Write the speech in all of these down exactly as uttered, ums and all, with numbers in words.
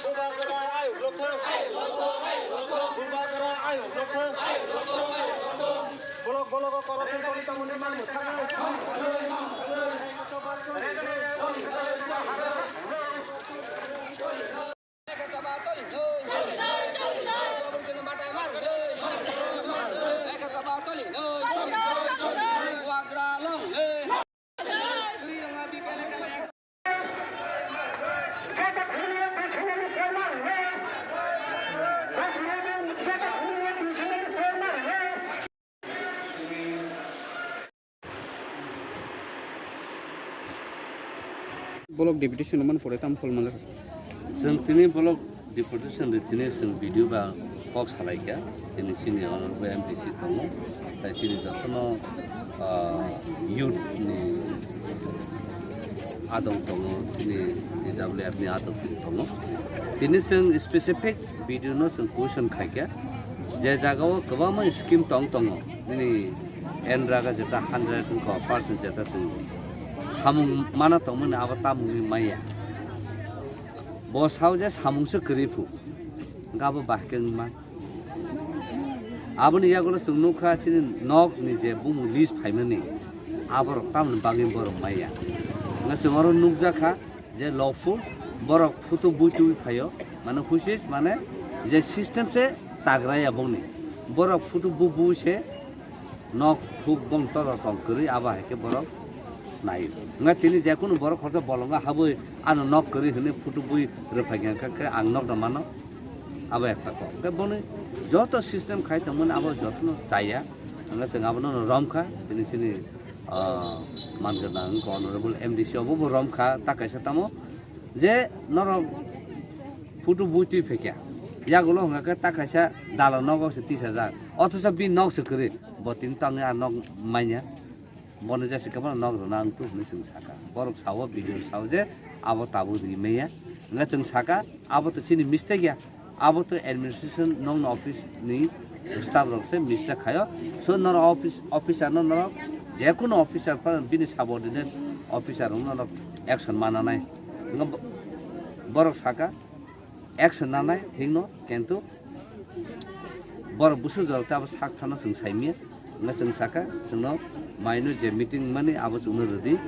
Bubagra ayuk lokho. Bubagra ayuk lokho. Bolok, bolok, corruption tongwi tongmani mang mwthangwi. Block deputation man pore tam phol manjak. Chwng tini block deputation ri tini chwng video ba kok salaikha. Tini chini honorable M D C tongo. Tai tini jotono, ah, youth ni adong tongo, tini T W F ni adong tongo. Tini chwng specific video no chwng question khaikha. Je jagao kwbangma scheme tong tongo. Nini N R A G jeta hundred wngkha, percent jeta chwng samung mana tongmani abo tamungni maya. Bo sao je samungse kwrwi phu, hwnkhe abo bahai khe wngma. Aboni yagulo chwng nukha chini nokni je bumung list phaimani, aborok tamoni bagwi borok maya. Hwnkhe chwng oro nukjakha, je lawful borok photo bui tubui phaio, mane huisis mane je system se chagraya bongni, borok photo bu bui se nok huk bong tora tong kwrwi abo hai khe borok naio. Wngkha tini je kunu borok khoroksa bolongo habwi ano nok kwrwi hwnwi photo bui rwphai kha khe ang nok da mano abo ekta kok. Hwnkhe boni joto system khai tongmani abo jotono chaya, wngkha chwng abono romkha tini chini ah, man gwnang wngkha honorable M D C obo bo romkha ta kaisa tamo je norok photo bui twi phaikha yagulo hwnkha khe ta kaisa dala nogo se tisajak othosa bini nok se kwrwi bo tini tangwi a nok manya bono jesa khe bono nok rwna wngthu hwnwi chwng sakha borok sao video sao je abo tabuk ri manya hwnkhe chwng sakha abo to chini mistake ya. Abo to administration nokni office ni staff rok se mistake khaio. So norok office, officer no norok je kunu officer pha bini subordinate officer rok norok action mana nai. Wngkha bo-, borok saka action nanai thik no kintu borok bwswk jorok tei abo sak thano chwng saimya. Wngkha chwng saka, chwngno maino je meeting mani abo chwngno rwdi.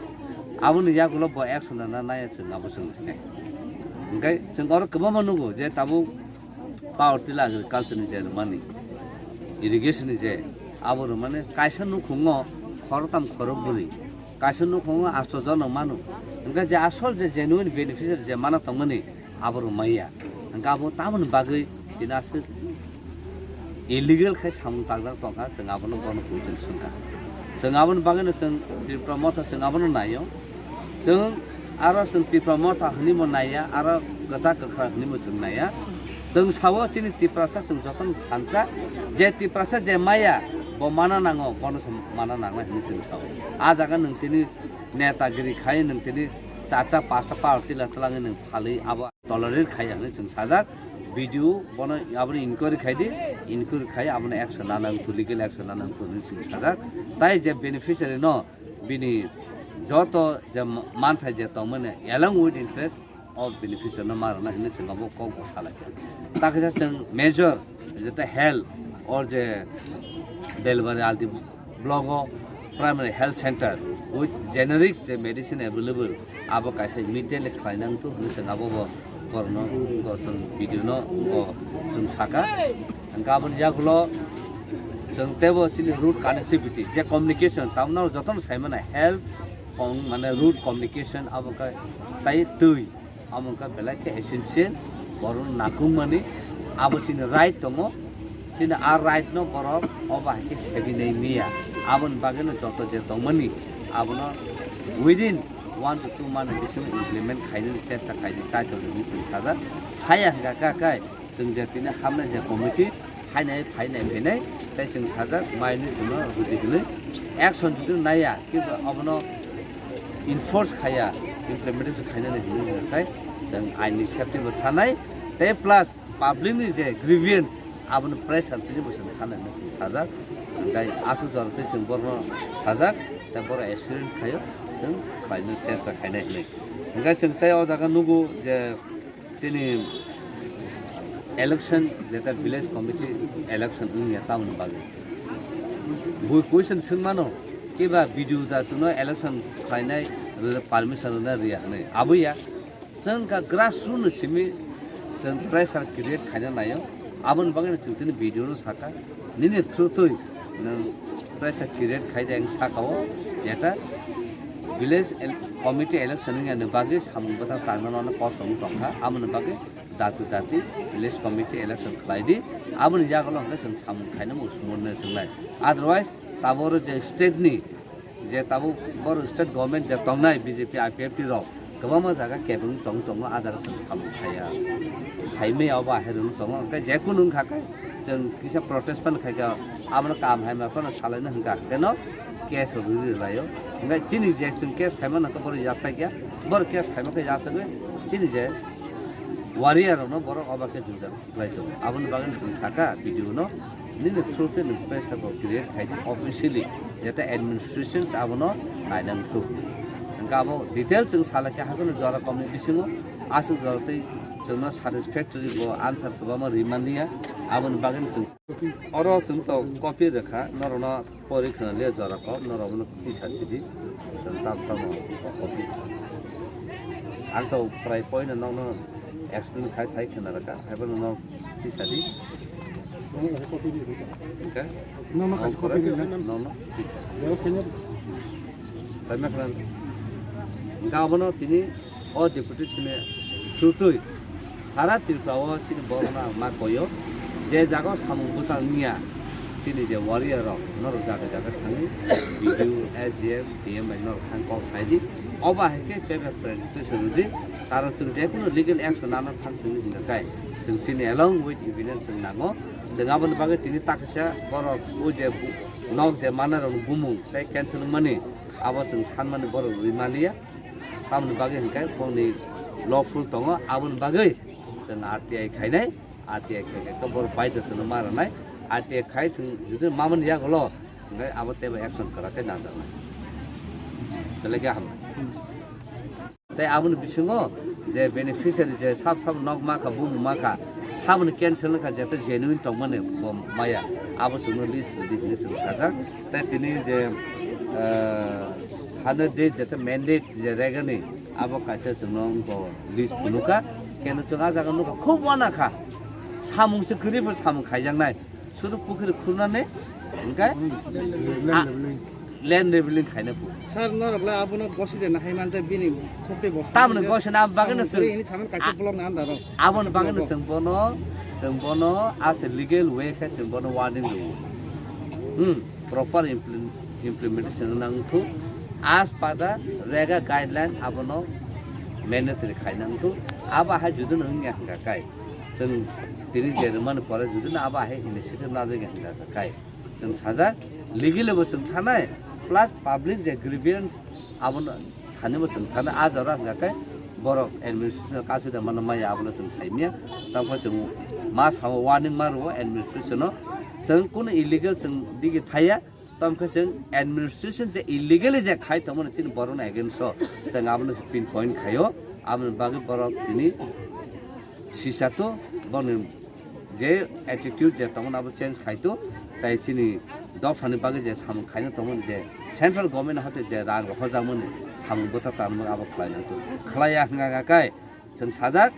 Aboni yagulo bo action rwna naiya chwng abo chwng hinai. Hwnkhe chwng oro kwbangma nugo je tabuk power tila agriculture ni je rwmani, irrigation ni je abo rwmani kaisa nukhungo khoroktham khorokbwrwi, kaisa nukhungo atso jono mano. Hwnkhe je asol je genuine beneficiary je mana tongmani, abo rwmaiya. Hwnkhe abo tamoni bagwi tini aswk illegal khai samung tangjak tongkha, chwng abono bono question swngkha. Chwng aboni bagwino chwng Tipra Motha chwng abono naio. Chwng aro chwng Tipra Motha hwnwi bo naiya, aro kwchak kwkhrang hwnwi bo chwng naiya. Chwng sao chini Tiprasa chwng jotono thansa, je Tiprasa je maya bo mana nango, bono se mana nangnai hwnwi chwng sao. A jaga nwng tini netagiri khai, nwng tini charta pasta power tila twlangwi nwng phalwi abo tolerate khai hwnwi chwng sajak. B D O bono abono inquiry khai di, inquiry khai abono action nana wngthu, legal action nana wngthu hwnwi chwng sajak. Tai je beneficiary no bini joto je manthai je tongmani along with interest o beneficiary no ma rwna hwnwi chwng abo kok bo salai. Ta kisa chwng major jeta health or je Belbari alti block o primary health center with generic je medicine available, abo kaisa immediately khlaina wngthu hwnwi chwng abo bo borokno bo chwng video no bo chwng saka. Hwnkhe aboni yagulo chwng teibo chini road connectivity je communication tamno jotono saimano health kong mane road communication abo khe tai twi. Amo wngkha belai khe essential, borokno nakungmani abo chini right tongo, chini a right no borok o bahai khe sebinai miya. Aboni bagwino joto je tongmani abono within one to two month bisingo implement khainani chesta khaidi chai tongo hinwi chwng sajak. Haya hwnkha kha khe chwng je tini hamnai je committee, Hainai, phainai, phainai, tei chwng sajak, mainwi chwngno rwdi hwnwi action jodi naiya, kintu abono enforce khaiya, implementation khainani hwnwi hwnkhe chwng aini safety bo thanai, tei plus public ni je grievance, abono pressure tini bo chwng thanai hwnwi chwng sajak, tei aswk jora tei chwng borokno sajak, tei borok accident khaio, chwng khlaino chesta khainai hwnwi. Hingke chwng tei o jaga nugo je chini election, jeta village committee election wngya tamoni bagwi. Bui question swngmano, kiba B D O da chwngno election khlainai permission rwna rwya hwnwi. Aboya, chwng kha grassroot ni simi chwng pressure create khaina naio. Aboni bagwi chwng tini B D O no sakha, nini through twi nwng pressure create khai de ang sakao, jeta village el-, committee election wngya ni bagwi samung bwthang tangna no kosong tongkha. Aboni bagwi dati dati village committee election khlai di, aboni yagulo hwnkhe chwng samung khaina muchung mwnwi chwngnai. Otherwise, taboro je state ni, je tabuk boro state government je tongnai B J P I P F T rok, kwbangma jaga kebeng tong tongo, a jaga chwng samung khaiya. Khaimai abo ahai rwng tongo, hwnkhe je kunu wngkha khe chwng kisa protest phano khaikha, abono kam haima phano salaina hwnkha, hwnkhe no case rwrwi rwlaio. Hwnkhe chini je chwng case khaimano hwnkhe boro yachaikya, boro case khaima khe yachagwi chini je warrior rokno borok oba khe jwngjal khlai tongo. Aboni bagwi chwng sakha B D O no, nini through tei nwng pressure bo create khai di officially, jete administration abono nainang tuk. Hwnkhe abo detail chwng salai khe hakheno jora komni bisingo aswk jora tei chwngno satisfactory bo answer kwbangma rwmani ya. Aboni bagwi chwng oro chwng to copy rwkha norokno. Pori khna le jora kok norok no tisa sidi. Tam tam copy. Ang to prai poino nokno explain khai sai khna raka. Haibo no nok tisa di. Omo kaisa copy di. Oke. Nono kaisa copy di na. Nono tisa. Bebas kanya. Sai ma khna. Ga bono tini O deputation ni through twi sara Tripura o chini borok no ang ma koyo, je jaga o samung bwtang wngya chini je warrior rok norok jaga jaga thangwi B D O, S D M, D M bai norok thang kok sai di. Obo hai khe paper presentation rw di, karon chwng je kunu legal action nana thang thung hinga kai chwng chini along with evidence chwng nango. Chwng aboni bagwi tini takisa borok o je bu-, nok je manai rok bumung tei cancel wngmani abo chwng sanmani borok rwi maliya. Tamoni bagwi hwnkhe bongni lawful tongo, aboni bagwi chwng R T I khainai, R T I khai khe borok baidhyo chwngno ma rwnai, R T I khai chwng jodi mamani yagulo hwnkhe abo teibo action kwrak khe najaknai. Belai khe hambai. Tei aboni bisingo je beneficiary je sab sab nok ma kha, bumung ma kha, saboni cancel wngkha, jeta genuine tongmani bo maya, abo chwngno list rwdi hwnwi chwng sajak. Tei tini je, ah, hundred days jeta mandate je regani, abo kaisa chwngno wngkha list phunukha. Keno chwng ah jaga nukha, khub wana kha. Samung se kwrwi bo samung khaijaknai. Sudu pukhri khurnani, hwnkhe, ah, land leveling khaina phu. Sir, norok le abono gosi de na hai manja bini khokte bosta. Tamni gosi na bagwi no chwng. Ini saman kaisa block na andaro. Aboni bagwi no chwng bono, chwng bono as a legal way khe chwng bono warning rwo. Hmm, proper implement-, implementation nang thu. As per the rega guideline abono mandatory khai nang thu. Abo hai judu no wngya hwnkha kai. Chwng tini je rwmani pore judu no abo hai initiative najagya hwnkha kai. Chwng sajak, legally bo chwng thanai, plus public je grievance abono thani bo chwng thanai, a jora hwnkha khe borok administration kasu da mano maya abono chwng saimya, tamkhe chwng ma sao warning ma rwo administration no, chwng kunu illegal chwng digi thaya, tamkhe chwng administration je illegally je khai tongmani chini borokni against o chwng abono pin point khaio, aboni bagwi borok tini sisa to borokni je attitude je tongmani abo change khai to, tai chini dophani bagwi je samung khaina tongmani je central government hate je rang rok hojakmani samung bwtha tanmani abo khlai nang to, khlai ya hwnga kai chwng sajak,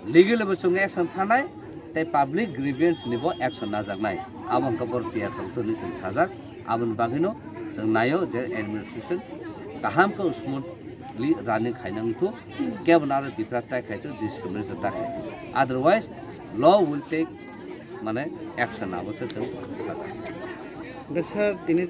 legal bo chwng action thanai tei public grievance ni bo action najaknai, abo hwnkha borok tiyar tong to hinwi chwng sajak, aboni bagwi no chwng naio je administration kaham khe smoothly running khaina wngthu. Kebo naro bipra tai khai to discrimination ta khai to. Otherwise, law will take, mane, action abo se chwng sajak. Hwnkhe sir, tini